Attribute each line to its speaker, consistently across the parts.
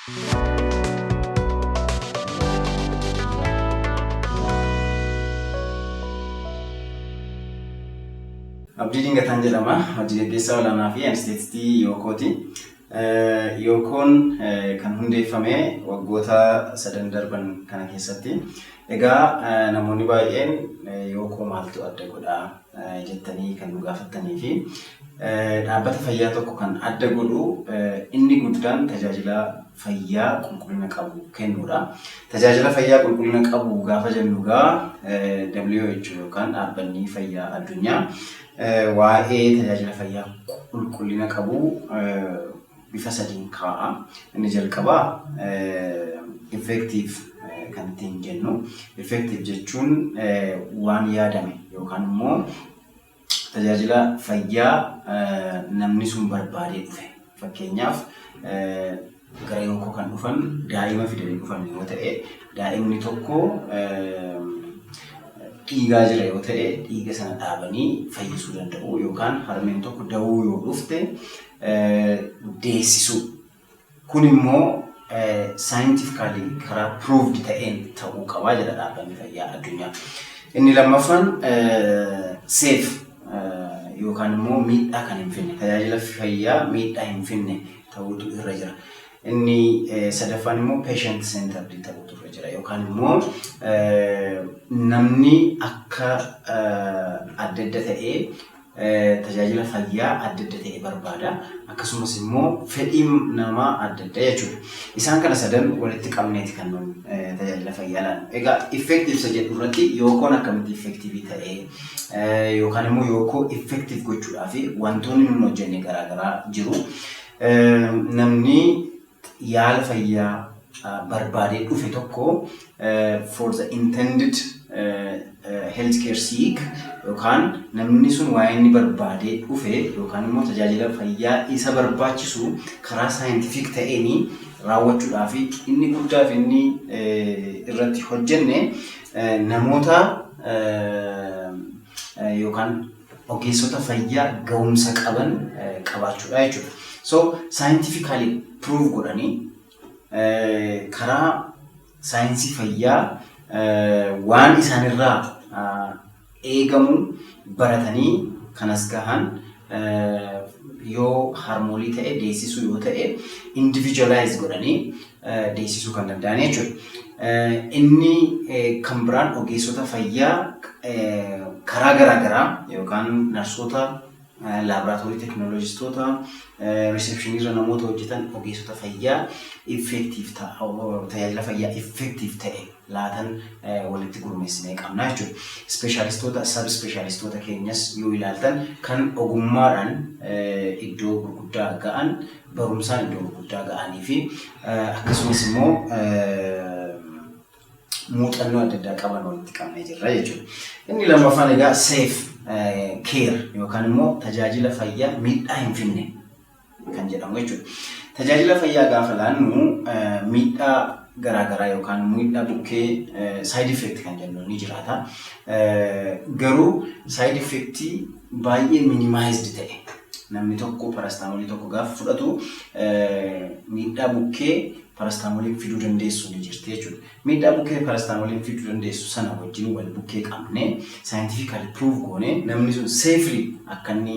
Speaker 1: Abdii Dingataan jedhama. Hojii gaggeessaa olaanaa fi anesteetistii Yookooti. Yookoon kan hundeeffame waggoota sadan darban kana keessatti. Egaa namoonni baay'een Yookoo maaltu adda godhaa jettanii kan nu gaafattanii fi dhaabbata fayyaa tokko kan adda godhu inni guddaan tajaajila fayyaa qulqullina qabu kennuudha. Tajaajila fayyaa qulqullina qabu gaafa jennu egaa WHO yookaan dhaabbanni fayyaa addunyaa waa'ee tajaajila fayyaa qulqullina qabu bifa sadiin kaa'a. Inni jalqabaa effective kan ittiin jennu. Effective jechuun waan yaadame yookaan immoo tajaajila fayyaa namni sun barbaadee dhufe. Fakkeenyaaf, gara Yookoo kan dhufan daa'ima fidanii dhufan yoo ta'e, daa'imni tokko dhiigaa jira yoo ta'e, dhiiga sana dhaabanii fayyisuu danda'u, yookaan harmeen tokko da'uu yoo dhufte deessisuu. Kun immoo scientifically karaa proved ta'een ta'uu qabaa jedha dhaabbanni fayyaa addunyaa. Inni lammaffaan safe yookaan immoo miidhaa kan hin finne, tajaajila fayyaa miidhaa hin finne ta'uutu irra jira. Inni sadaffaan immoo patient centered ta'uutu irra jira, yookaan immoo namni akka adda adda ta'ee tajaajila fayyaa adda adda ta'e barbaada. Akkasumas immoo fedhiin namaa adda adda jechuudha. Isaan kana sadan walitti qabneeti kan nun tajaajila fayyaa laannu. Egaa effective isa jedhu irratti Yookoon akkamitti effective ta'ee yookaan immoo Yookoo effective gochuudhaaf wantoonni nun hojjenne garaagaraa jiru. Namni yaala fayyaa barbaadee dhufe tokko for the intended healthcare seek, yookaan namni sun waa'ee inni barbaadee dhufe yookaan immoo tajaajila fayyaa isa barbaachisu karaa scientific ta'een raawwachuudhaaf inni guddaa fi inni irratti hojjenne namoota yookaan ogeessota fayyaa ga'umsa qaban qabaachuudha jechuudha. So scientifically prove godhanii karaa saayinsii fayyaa waan isaanirraa eegamu baratanii kanas gahan, yoo harmoolii ta'e, deessisuu yoo ta'e, individualize godhanii deessisuu kan danda'an jechuudha. Inni kan biraan ogeessota fayyaa karaa garaa garaa yookaan narsoota, laboratory technologistoota, receptioniirra namoota hojjetan, ogeessota fayyaa effective, tajaajila fayyaa effective ta'e laatan walitti gurmeessinee qabna jechuudha. Specialistoota, sub specialistoota keenyas yoo ilaaltan, kan ogummaadhaan iddoo gurguddaa ga'an, barumsaan iddoo gurguddaa ga'anii fi akkasumas immoo muuxannoo adda addaa qaban walitti qabnee jirra jechuudha. Inni lammaffaan egaa safe care yookaan immoo tajaajila fayyaa miidhaa hin finne kan jedhamu jechuudha. Tajaajila fayyaa gaafa laannu miidhaa garaagaraa yookaan miidhaa bukkee, side effect kan jennu ni jiraata. Garuu side effectii baay'ee minimized ta'e, namni tokko paracetamolii tokko gaafa fudhatu miidhaa bukkee paracetamoliin fiduu dandeessu ni jirti jechuudha. Miidhaa bukkee paracetamoliin fiduu dandeessu sana wajjin wal bukkee qabnee scientifically prove goonee namni sun safely akka inni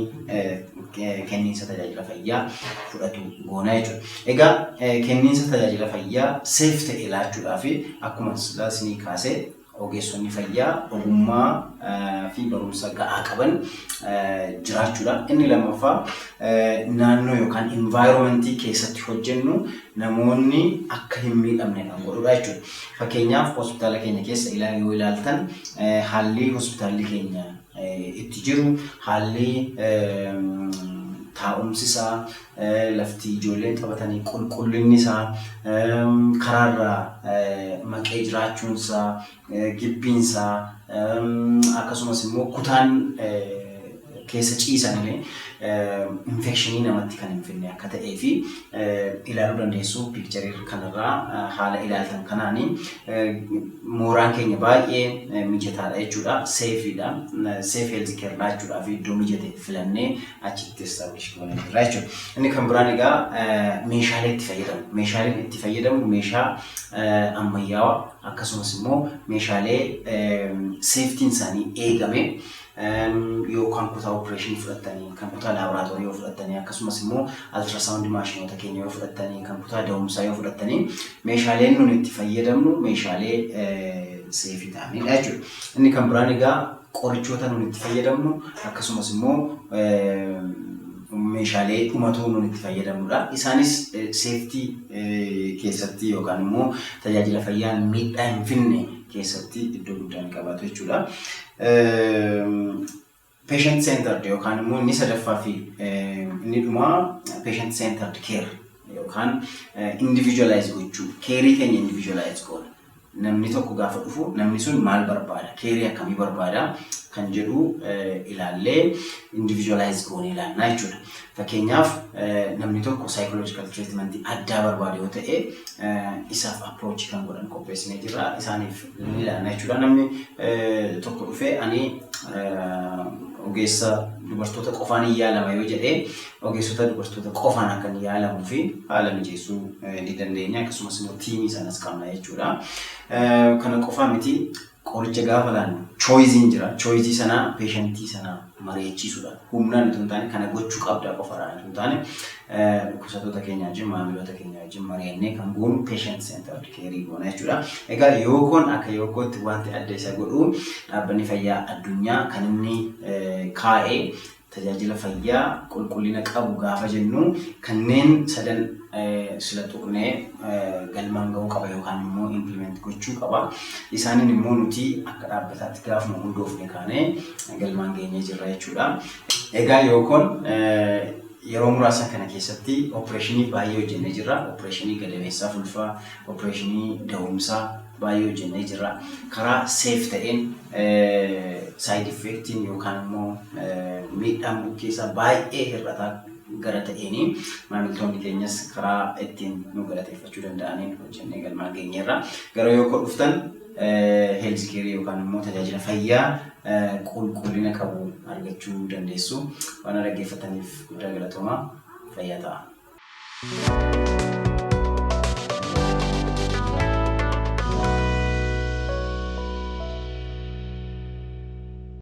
Speaker 1: kenniinsa tajaajila fayyaa fudhatu goona jechuudha. Egaa kenniinsa tajaajila fayyaa safe ta'e laachuudhaaf akkuma isinii kaasee ogeessonni fayyaa ogummaa fi barumsa ga'aa qaban jiraachuudha. Inni lammaffaa naannoo yookaan environmentii keessatti hojjennu namoonni akka hin miidhamne kan godhudha jechuudha. Fakkeenyaaf, hospitaala keenya keessa yoo ilaaltan, haalli hospitaalli keenya itti jiru, haalli taa'umsi isaa, lafti ijoolleen taphatanii, qulqullinni isaa, karaarraa maqee jiraachuun isaa, gibbiin isaa, akkasumas immoo kutaan keessa ciisan illee infection namatti kan hin finne akka ta'ee fi ilaaluu dandeessu picture kanarraa. Haala ilaaltan kanaani mooraan keenya baay'ee mijataadha jechuudha. Safeiidha. Safe health care laachuudhaaf fi iddoo mijate filannee achitti establish goonee jirra jechuudha. Inni kan biraan egaa meeshaalee itti fayyadamu. Meeshaaleen itti fayyadamu meeshaa ammayyaawaa, akkasumas immoo meeshaalee safetyn isaanii eegame, yookaan kutaa operation fudhattanii, kan kutaa laaboraatoorii yoo fudhattanii, akkasumas immoo ultrasound maashinoota keenya yoo fudhattanii, kan kutaa da'umsaa yoo fudhattanii, meeshaaleen nuni itti fayyadamnu meeshaalee safe ta'anidha jechuudha. Inni kan biraan egaa qorichoota nuni itti fayyadamnu, akkasumas immoo meeshaalee dhumatoo nuni itti fayyadamnudha. Isaanis safety keessatti yookaan immoo tajaajila fayyaa miidhaa hin finne keessatti iddoo guddaa ni qabaatu jechuudha. Patient centered yookaan immoo inni sadaffaa fi inni dhumaa patient centered care yookaan individualize gochuu, care keenya individualize goona. Namni tokko gaafa dhufu namni sun maal barbaada, care akkamii barbaada kan jedhu ilaallee individualize goonee ilaallaa jechuudha. Fakkeenyaaf, namni tokko psychological treatment addaa barbaada yoo ta'e, isaaf approach kan godhan qopheessinee jirra. Isaaniif ni ilaalla jechuudha. Namni tokko dhufee ani ogeessa dubartoota qofaan hin yaalama yoo jedhee, ogeessota dubartoota qofaan akka inni yaalamuu fi haala mijeessuu ni dandeenya. Akkasumas immoo team sanas qabna jechuudha. Kana qofaa miti, qoricha gaafa laannu choiceiin jira. Choice sana patient sana mari'achiisuudha. Humnaan itoo hin taane, kana gochuu qabda qofaadhaan itoo hin taane, dhukkubsattoota keenya wajjin, maamiloota keenya wajjin mari'annee kan goonu patient centered care goona jechuudha. Egaa yookoon akka yookootti wanti adda isa godhu, Dhaabbanni Fayyaa Addunyaa kan inni kaa'ee tajaajila fayyaa qulqullina qabu gaafa jennu kanneen sadan sila tuqnee galmaan ga'uu qaba yookaan immoo implement gochuu qaba. Isaaniin immoo nuti akka dhaabbataatti gaafuma hundoofne kaanee galmaan geenyee jirra jechuudha. Egaa yookoon yeroo muraasa kana keessatti operation baay'ee hojjennee jirra. Operation gadameessaa fulfaa, operation da'umsaa baay'ee hojjennee jirra. Karaa safe ta'een, side effectiin yookaan immoo miidhaan bukkeessaa baay'ee hir'ataa gara ta'een, maamiltoonni keenyas karaa ittiin nu galateeffachuu danda'aniin hojjennee galmaan geenyeerra. Gara yoo dhuftan health care yookaan immoo tajaajila fayyaa qulqullina qabu argachuu dandeessu. Waan dhaggeeffataniif guddaa galatoomaa, fayyaa ta'a.